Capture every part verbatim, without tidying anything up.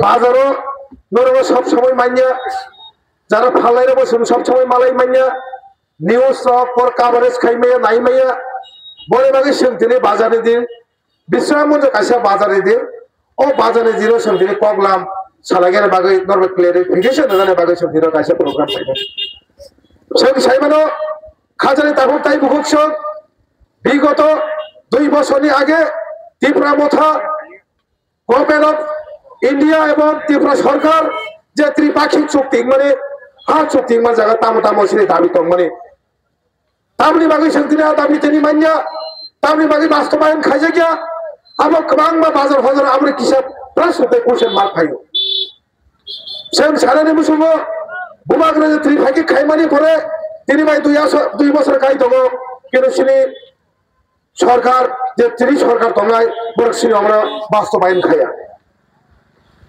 Bazaro norok sob somoi manya, jara phalai rok bo sob somoi malai manya, news rok por coverage khai maya, nai maya, bore bagwi swng tini bazar ni din, Biswanath Mandir kaisa bazar ni din, o bazar ni din o swng tini koklam salai gana bagwi norok clarification rwna bagwi swng tini kaisa program khainai. Swng saimano khajani tabuk tai bukhuk swng bigoto dui bosorni age Tipra Motha Government of India ebong Tripura Sarkar je tripakhik chukti hwnmani ha chukti hwnma jaga tamo tamo sini dabi tongmani. Tamni bagwi swng tini a dabi tini manya, tamni bagwi bastobayan khaijakya, abo kwbangma bazar hozar aboni kisa praswk tei question mark phaio. Swng sanani musungo bubagra je tripakhik khaimani pore tini bai dui aso-, dui bosor kai tongo, kintu sini Sorkar, je tini sorkar tongnai, borok sini omoro bastobayan khaya.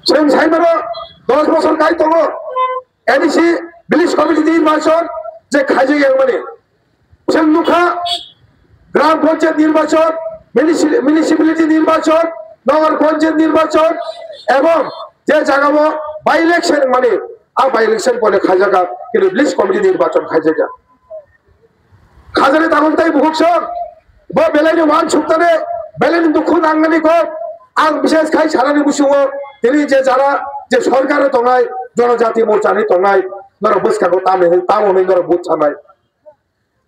Chwng saimano dos bosor kai tongo, A D C village committee nirbachon je khaijak yang mani. Chwng nukha, gram panchayat nirbachon, munici-, municipality nirbachon, nagar panchayat nirbachon, ebong je jagao by election mani, a by election pore khaijak, kintu village committee nirbachon khaijak. Khajani tabuk tai bukhuk song, bo belai ni wan suk tane, belai ni dukhu nangnani kok. Ang bises khai sanani musungo, tini je jara, je sorkar tongnai, Jonojati Morcha ni tongnai, norok bwskango tamo, tamo hinwi norok vote sanai.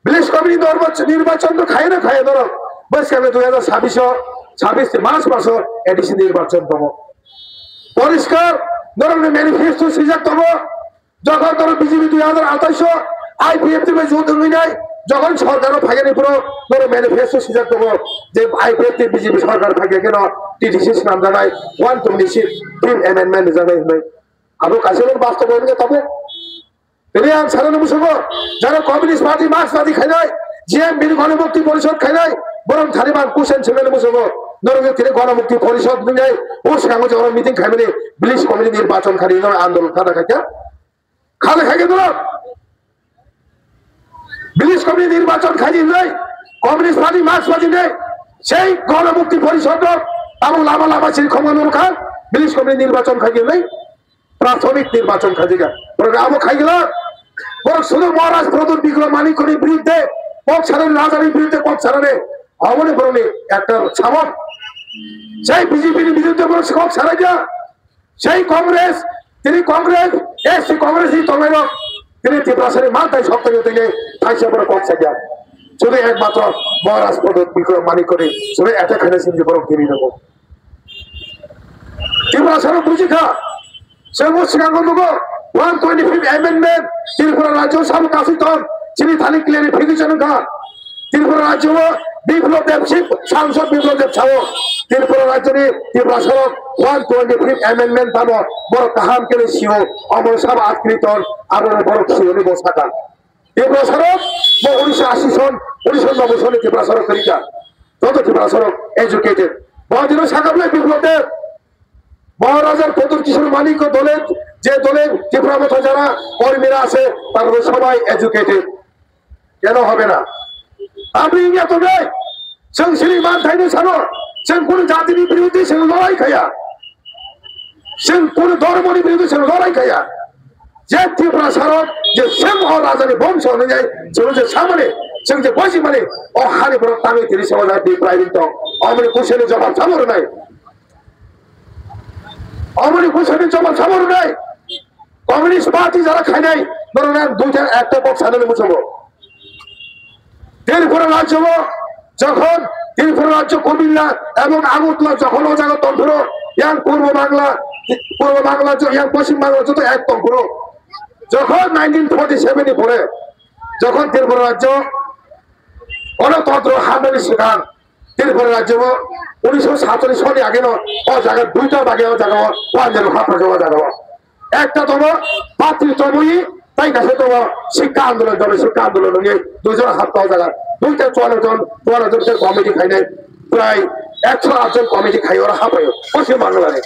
Village committee norbo nirbachon to khai na khai norok, bwskango dui hajar chabbish o, chabbish ni March maso A D C nirbachon tongo. Poriskar, norok ni manifesto swijak tongo, Jokhon toro B J P dui hajar atais o I P F T bai jot wngwi nai, jokhon sorkar o phaikhe ni phuru norok manifesto swijak tongo je I P F T B J P sorkar phaikhe kheno T D C swnamjaknai one twenty six fifth amendment rijaknai hwnwi. Abo kaisa no bastob wngkhe tabuk. Tini ang sanani musungo jara Communist Party, Marx Party khainai, G M B ni Ganamukti Porishod khainai, borom thani bang kusen sengani musungo norok tini Ganamukti Porishod wngnai, o swnamo je oro meeting khaimani village committee nirbachon khani norok andolon khana khaikha. Khana khaikhe norok village committee nirbachon khaidi hinwi Communist Party, Marx Party ni sei Ganamukti Porishod rok abo lama lama sini khoma nurkha village committee nirbachon khaidi hinwi prathomik nirbachon khaijak. Borok abo khaigwlak, borok sudu Maharaj Pradyut Bikram Manikya ni birudde, kok sanani raja ni birudde kok sanani, aboni borokni ekta sabok. Sei B J P ni birudde borok kok sanai ja. Sei Congress, tini Congress, S C Congress ni tongnai rok, tini Tiprasa ni mantai sokto ni tini thaisa borok kok saja. Sudu ekmatro Maharaj Pradyut Bikram Manikya ni sudu attack khaina sini borok tini rok. Tiprasa rok bujikha, chwng o swkango nugo one twenty fifth amendment Tripura rajyo sabo kasui tong, chini thani clarification wngkha. Tripura rajyo o Biplab Deb si, sangsod Biplab Deb sao, Tripura rajyo ni Tiprasa rok one twenty fifth amendment tamo borok kaham khe sio, omo sabo atkriton, abo borok sio ni bo saka. Tiprasa rok bo unisho ashi son, unisho noboi son ni Tiprasa rok kwrwi kha. Joto Tiprasa rok educated. Bo dino sakha bwlai Biplab Deb. Maharaja Pradyut Kishore Manikya dole, je dole Tipra Motha jara kormira ashe, tara to sobai educated. Keno hobe na? Aboni wngya tongnai, chwng chini manthaino sano, chwng kunu jatini biruddhe chwng lorai khaya. Chwng kunu dhormoni biruddhe chwng lorai khaya. Je Tiprasa rok, je chwng o rajani bongso hwnwi, chwng je samani, chwng je bojimani, o hani borok tangwi tini se o jati private tong. Omoni kuisani jawab sabo rwnai. Omoni kuisani jawab sabo rwnai. Communist Party jara khainai, norokno ang duita ekta kok sanani muchungo. Tripura rajyo o jokhon Tripura rajyo Kumilla ebong Agartala jokhon o jaga tongphuru, yang Purbo Bangla, Purbo Bangla jo-, yang Poschim Bangla joto ek tongphuru. Jokhon nineteen forty seven ni pore, jokhon Tripura rajyo ono todro hamani swkang, Tripura rajyo o unisho satcholish soni age no o jaga duita bage o jaga o wanjero hapra jaga o jaga o. Ekta tongo patri tomui, tai kaisa tongo sikka andolon, jono sikka andolon wngwi duijon hapta o jaga. Duita chuano jon, chuano jon khe committee khainai, prai ekso aat jon committee khai oro hapaio, Poschim Bangla ni.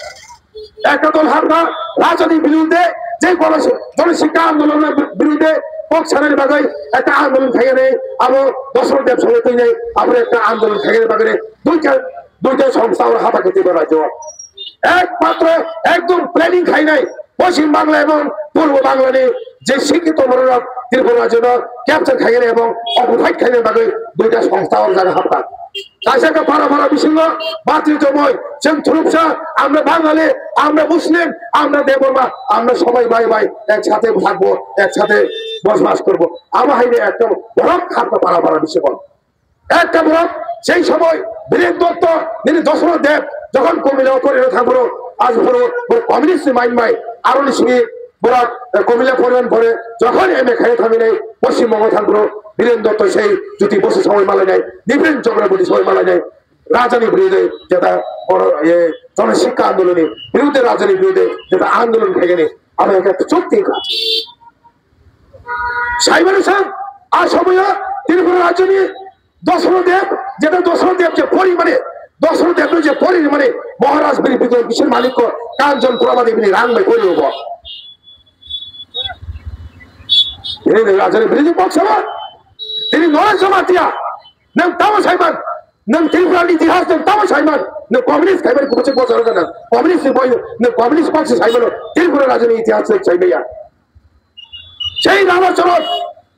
Ekta dol hapna rajani biruddhe, je kono se, jono sikka andolon biruddhe kok sanani bagwi ekta andolon khainai, abo Dasarath Deb songwi twinai, abo ekta andolon khainani bagwi duita, duita songsa oro hapa khe Tripura rajyo. Ekmatro ekdom khainai Poschim Bangla ebong Purbo Banglani je sikhito bororok Tripura rajyono capture khainai ebong occupy khainai bagwi duita songstha o jaga hapkha. Kaisa ka para para bisingo batri jomoi chwng thurupsa, আমরা বাঙালি, আমরা মুসলিম, আমরা দেববর্মা, আমরা সবাই ভাই ভাই, একসাথে থাকবো, একসাথে বসবাস করবো। Abo haino ekta borok hapkha para para bisingo. Ekta borok, সেই সময় বীরেন দত্ত, nini Dosroth Deb, যখন কুমিল্লা পরে থাকবো, আজ বড় বড় কমিউনিস্ট মাইন্ড মাই, আরো নিশ্চয়ই বড় কুমিল্লা পরিবহন পরে, যখন এম এ খাই থামিনাই পশ্চিমবঙ্গ থাকবো, বীরেন দত্ত সেই জ্যোতি বসু সময় মালাইনাই, নৃপেন চক্রবর্তী সময় মালাইনাই, রাজধানী বিরুদ্ধে যেটা বড়, এ, জনশিক্ষা আন্দোলনের বিরুদ্ধে, রাজধানী বিরুদ্ধে যেটা আন্দোলন থেকে নেই, আমি একটা চুক্তি কাজ। সাইবার সাহেব, আর সময় ত্রিপুরা রাজ্য নিয়ে দশরথ দেব, যেটা দশরথ দেব যে পরিমাণে, দশরথ দেব যে পরিমাণে মহারাজ বীর বিক্রম কিশোর মাণিক্য কাঞ্চন প্রভা দেবী রাং bai পরিব। তিনি রাজার বিরুদ্ধে পক্ষে তিনি নরেশ জমাতিয়া, নাম তাও সাইবার, নাম ত্রিপুরার ইতিহাস নাম তাও সাইবার, নাম কমিউনিস্ট খাইবার কুকুরছে বছর না, কমিউনিস্ট বই, নাম কমিউনিস্ট পক্ষে সাইবার, ত্রিপুরা রাজার ইতিহাস সাইবার। সেই রামাচরণ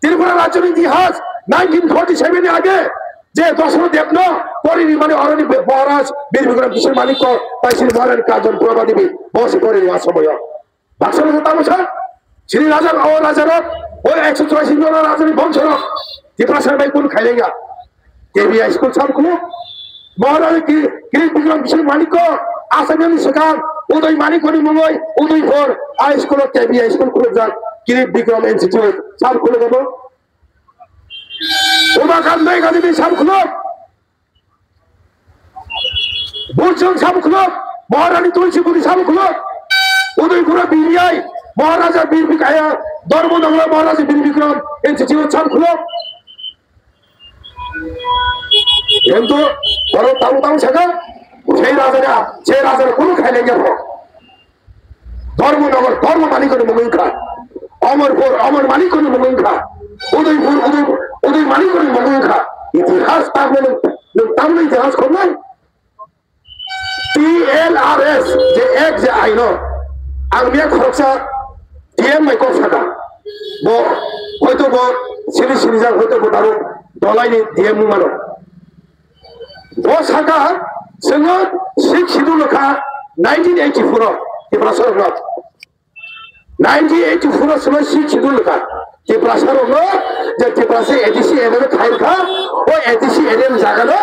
ত্রিপুরা রাজ্যের ইতিহাস নাইনটিন ফর্টি সেভেন এ আগে যে দশরথ দেবন পরিণীমানে অরণি মহারাজ বীর বিক্রম কিশোর মাণিক্য তাই শ্রী মহারানী কাঞ্চন প্রভা দেবী বসে পরিণীমার সময় বাক্সর মধ্যে তামসা শ্রী রাজা ও রাজারক ওই একশো চুরাশি জন রাজারই বংশরক ত্রিপুরা সাহেব কোন খাইলেগা কেবিআই স্কুল সামখুলুক, মহারাজ কি-, কিরিট বিক্রম কিশোর মাণিক্য, আসামনি সেখান উদয় মাণিক্যনি মুঙ্গই Udaipur high school KBI school খুলুকজাক কিরিট বিক্রম ইনস্টিটিউট সামখুলুক হবো। উমাকান্ত একাডেমি সামখুলুক, বুলচং সামখুলুক, মহারানী তুলসীপুরি সামখুলুক, উদয়পুর বিবিআই, মহারাজা বীর বিক-, আয়া, ধর্মনগর মহারাজা বীর বিক্রম ইনস্টিটিউট সামখুলুক। কিন্তু বড় তাবু তাবু থাকা সেই রাজারা, সেই রাজারা কোনো খাইলে গেল। ধর্মনগর ধর্ম মালিকর মুমিনখা, অমরপুর অমর মালিকর মুমিনখা, উদয়পুর উদয় উদয় মালিকর মুমিনখা। ইতিহাস তাহলে তাহলে ইতিহাস খবর নাই। টিএলআরএস যে এক যে আইন, ang miya khoroksa DM bai kok saka, bo hoito bo sini sinijak hoito bo daro dolaini DM mano. Bo saka chwngno sixth schedule kha nineteen eighty-four o Tiprasa rok. Nineteen eighty-four o chwngno sixth schedule kha Tiprasa rokno je Tiprasa ADC area khai kha, o ADC area ni jaga no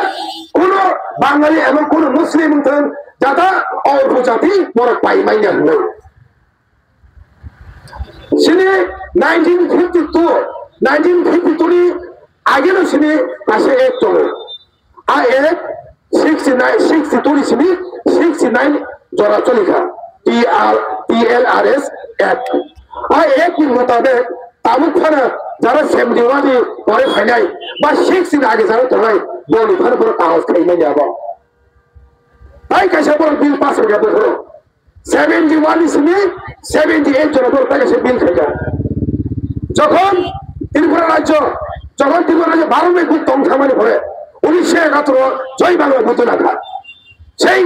kuno Bangali ebong kuno Muslim wngthang jata o upojati borok pai manya hwnwi. Sini nineteen fifty-two, nineteen fifty-two ni age no sini kaisa act tongo. A act sixty-nine, sixty-two ni sini sixty-nine jora choli kha. T R, T L R S act. A act ni mutabek tabuk phano jara seventy-one ni pore phainai ba sixty ni age jara tongnai boni phano phano kahos khaimani abo. Tai kaisa borok bill pass wngya bokhoro. Seventy one ni simi seventy eight jona borok tai kaisa bill khaijak. Jokhon Tripura rajyo, jokhon Tripura rajyo Bharat ni buk tong thangmani pore, unisho egattoro Joy Bangla buk tong kha. Sei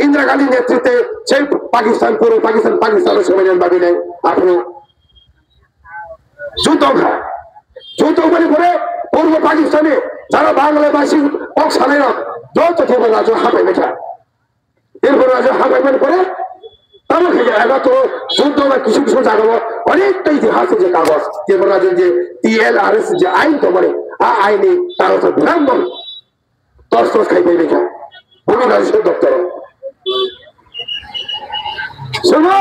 Indira Gandhi netritwe sei Pakistan, puro Pakistan, Pakistan o swmainan bagwi nai aphuru juddo kha. Juddo mani pore purbo Pakistan ni jara Bangla basi kok sanai rok joto Tripura rajyo hapai kha. এরপরে রাজা হাবাইমান করে তাহলে থেকে এবার তো যুদ্ধ বা কিছু কিছু জায়গা অনেকটা ইতিহাসে যে কাগজ এরপরে রাজা যে টিএলআরএস যে আইন তো মানে আ আইনে কাগজ বিরাম তস তস খাই পাইবে ভূমি রাজস্ব দপ্তর শোনো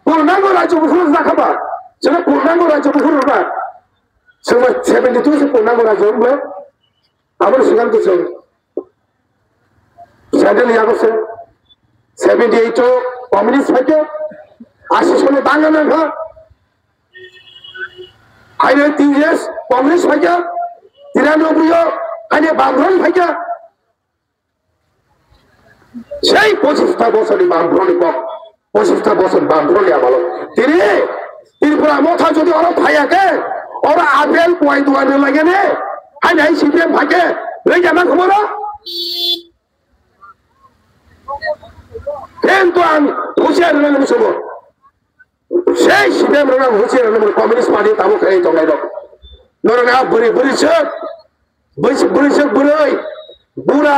পূর্ণাঙ্গ রাজ্য বসুন রাখাবা শোনো পূর্ণাঙ্গ রাজ্য বসুন রাখা শোনো সেভেন্টি টু পূর্ণাঙ্গ রাজ্য আমরা সিদ্ধান্ত ছিল Central yago se seventy eight o communist phaikha, ashi salo bangla nangkha, haino T U S communist phaikha, tiranoboi o haino bamrong phaikha. Sei pochista bosorni bamrongni kok, pochista bosor bamrongni amalo. Tini Tripura motha jodi oro phaiya khe, oro apel point one ni lagene, haino hai C P M phaikhe, rejama khumoro. Kintu ang husiar rwna musugo. Sei C P M rok husi rok communist party tabuk khai tongnai rok. Norok a bwrwi bwrwi suk, bwrwi suk bwrwi, bura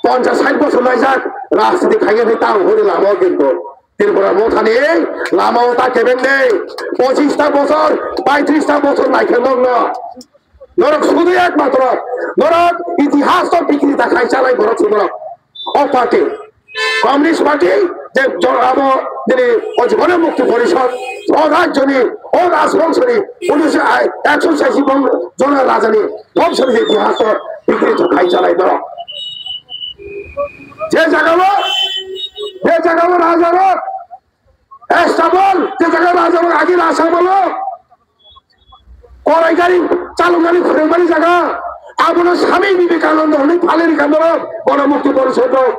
ponchas sait bosor laijak, rajniti khaikhe tang hwnwi lama o kintu Tripura mothani lama o ta kebeng nei. Pochista bosor, paitris ta bosor laikhe nokno. Norok sudu ekmatro, norok itihas to bikrita khai chalai borok si norok. O party, Communist Party, je jo-, abo nini o Jibone Mukti Porishod, o rajyoni, o rajbongshoni, unisho ai, ekso saisi bong jona rajani, bongshoni je itihas to bikrita khai chalai norok. Je jagao, je jagao rajarok, Estabol, je jaga raja rok agi rasa bolo. Korai gari chalok nani phwrwng mani jaga. Abono Swami Vivekananda hwnwi phalwi rikha norok, Gona Mukti Porishod rok.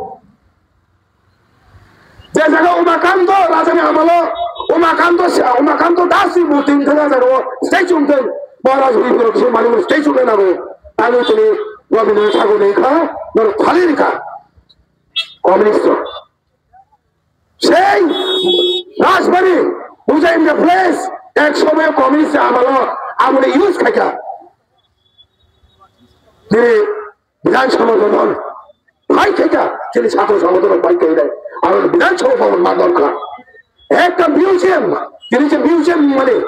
Je jaga Umakando raja ni amalo, Umakando, Umakando Das ni murti wngkha jaga o statue wngkha. Maharaj hwnwi borok se mani statue wngkha nago. Tamo tini Rabindranath Thakur ni kha, norok phalwi rikha. Communist rok. Sei Rajbari, Puja in the place, ek somoy communist amalo, amoni use khaikha. Tini Bidhan Sabha Bhavan, bai khaikha, tini Chhatro Sabha Bhavan bai khaikha, amoni Bidhan Sabha Bhavan ma dorkar. Ekta museum, tini je museum mani,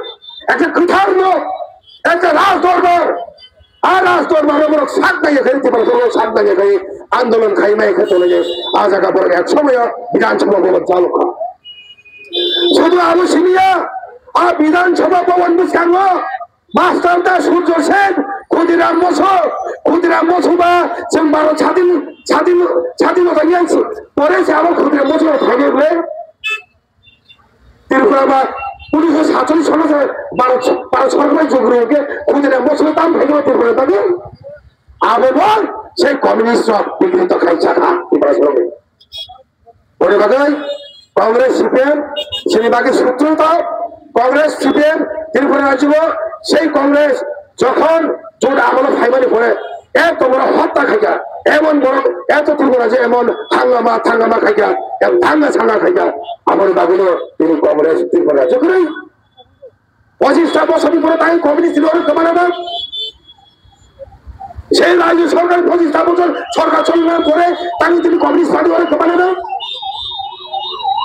ekta kwthar nok, ekta raj dorbar, A raj dorbar borok sak naiya khai, Tripura borok sak naiya khai, andolon khai mai khe tole je, a jaga borok ek somoyo Bidhan Sabha Bhavan chalok kha. Sudu abo siniya, a Bidhan Sabha Bhavan bwskango Master Da Surjo Sen, Khudiram Moso, Khudiram Moso ba, chwng baro sadin, sadin, sadin ota yang si, pore se abo Khudiram Moso phainai ble. Tripura ba unisho satcholish sono je Bharat, Bharat sorkar jogri ke khudire mosol tam phaibo Tripura ba ni. Abo bo sei communist rok bikrito khai chakha Tripura sorkar. Ore bagai Congress C P M sini bagi sutru ta Congress C P M Tripura rajyo sei Congress Jokhon jot amolo phaimani pore, eto borok hotya khaikha, emon borok, eto Tripura je emon hangama thangama khaikha, em thanga sanga khaikha, amoni bagwino tini Congress Tripura je kwrwi. Pochista bosorni pore tang communist ni oro kwmana na? Sei rajyo sorkar pochista bosor sorkar cholna pore tang tini communist party oro kwmana na?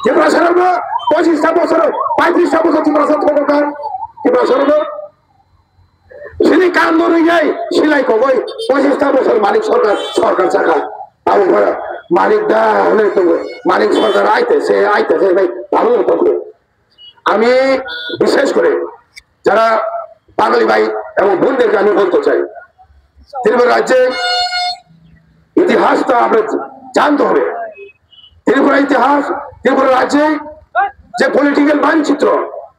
Tiprasa rok pochista bosor, paitris ta bosor Tiprasa thokokha, Tiprasa rok Sini kando riyai silai kogoi pochista bosor malik sorkar sorkar chakha. Abo phara malik da hwnwi tongo. Malik sorkar aite se aite se bai abo tongo. আমি বিশেষ করে যারা বাঙালি ভাই এবং বোনদেরকে আমি বলতে চাই, ত্রিপুরা রাজ্যে ইতিহাসটা আমরা জানতে হবে। ত্রিপুরা ইতিহাস, ত্রিপুরা রাজ্যে যে পলিটিক্যাল মানচিত্র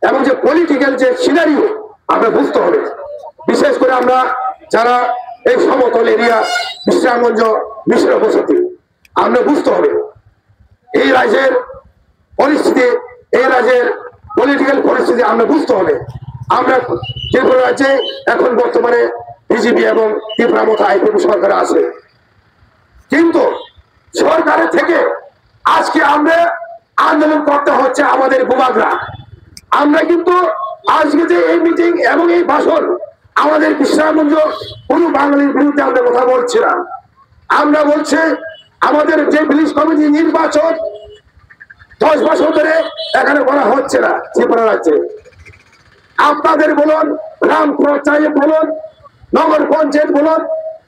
এবং যে পলিটিক্যাল যে সিনারিও আমরা বুঝতে হবে। বিশেষ করে আমরা যারা এই সমতল এরিয়া, বিশ্রামগঞ্জ, মিশ্র বসতি, আমরা বুঝতে হবে এই রাজ্যের পরিস্থিতি, এই রাজ্যের পলিটিক্যাল পরিস্থিতি আমরা বুঝতে হবে। আমরা ত্রিপুরা রাজ্যে এখন বর্তমানে বিজেপি এবং ত্রিপুরা মথা আইপিএফ সরকার আছে, কিন্তু সরকারের থেকে আজকে আমরা আন্দোলন করতে হচ্ছে আমাদের বুবাগরা। আমরা কিন্তু আজকে যে এই মিটিং এবং এই ভাষণ আমাদের বিশ্রামগঞ্জ কোনো বাঙালির বিরুদ্ধে আমরা কথা বলছি না। আমরা বলছি আমাদের যে ভিলেজ কমিটি নির্বাচন দশ বছর ধরে এখানে করা হচ্ছে না ত্রিপুরা রাজ্যে। আপনাদের বলুন, গ্রাম পঞ্চায়েত বলুন, নগর পঞ্চায়েত বলুন,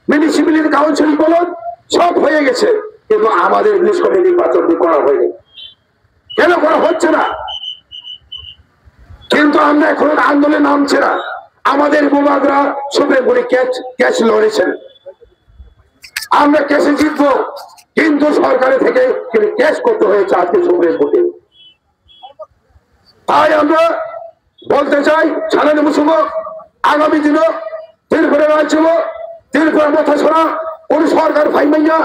মিউনিসিপ্যালিটি কাউন্সিল বলুন, সব হয়ে গেছে, কিন্তু আমাদের ভিলেজ কমিটি নির্বাচন করা হয়নি। কেন করা হচ্ছে না? কিন্তু আমরা এখন আন্দোলনে নামছি না। আমাদের বুবাগরা সুপ্রিম কোর্টে কেস কেস লড়েছেন, আমরা কেসে জিতবো, কিন্তু সরকারের থেকে কিন্তু কেস করতে হয়েছে আজকে সুপ্রিম কোর্টে। তাই আমরা বলতে চাই, সাধারণ মুসলমান আগামী দিনে ত্রিপুরা রাজ্য, ত্রিপুরা মথা ছাড়া কোন সরকার পাইবেন না।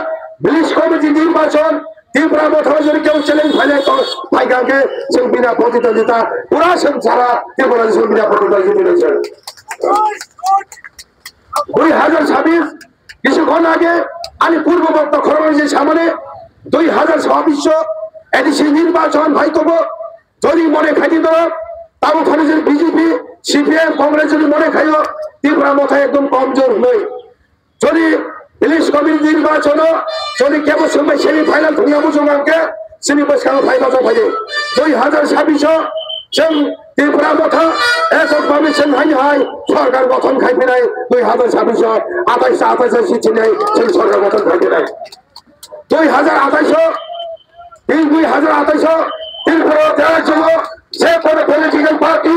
ভিলেজ কমিটি নির্বাচন ত্রিপুরা মথা যদি কেউ চ্যালেঞ্জ পাইলে তো পাইকাকে সে বিনা প্রতিদ্বন্দ্বিতা পুরা সে সারা ত্রিপুরা সে বিনা প্রতিদ্বন্দ্বিতা রয়েছে। দুই হাজার ছাব্বিশ কিছুক্ষণ আগে আমি পূর্ববর্তী খরচ সামনে দুই হাজার ছাব্বিশ এডিসি নির্বাচন হয়তো যদি মনে খাইতে তো Tabuk thani jodi B J P, C P M, Congress jodi mone khaio, Tipra Motha ekdom komjor hwnwi. Jodi village committee nirbachono jodi kebo swngbai semi final thwngya muchung ang khe, chini bwskango phai bachok phaidi. Dui hazar sabbish o chwng Tipra Motha ekok bhabe chwng haino hai sorkar gothon khai phinai dui hazar sabbish o, atais atais o si chinai chwng sorkar gothon khai phinai. Dui hazar atais o, tei dui hazar atais o Tripura rajyo je kono political party,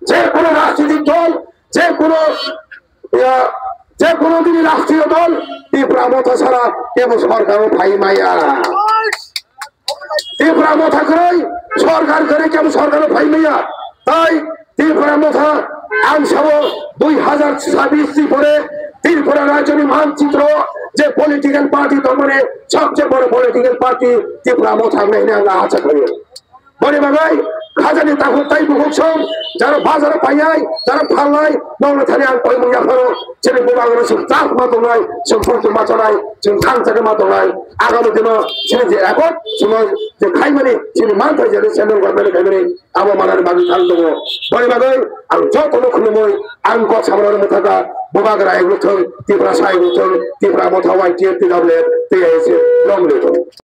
je kono rajnitik dol, je kono, ya, je kono dini rashtriyo dol, Tipra Motha sara kebo sorkar o phai maya. Tipra Motha kwrwi sorkar kwrwi kebo sorkar o phai maya. Tai Tipra Motha, ang sao dui hazar sabbish ni pore Tripura rajyoni manchitro je political party tongmani sobse boro political party Tipra Motha hinwi ang acha khaio. Boni bagwi khajani takhuk tai bukhuk song jara bazaro painai, jara phalnai, nongni thani ang koimung yapharo chini bubagrok chwng chak ma tongnai, chwng phung ma tongnai, chwng thang chak ma tongnai. Agami dino chini je ekot chwng je khaimani chini manthai je central government khaimani abo manani bagwi thang tongo. Boni bagwi ang jotono khulumui ang kok samarok mwthaka, bubagra ayuk thung, Tiprasa ayuk thung, Tipra Motha Y T F, T W F, T I S F, long live.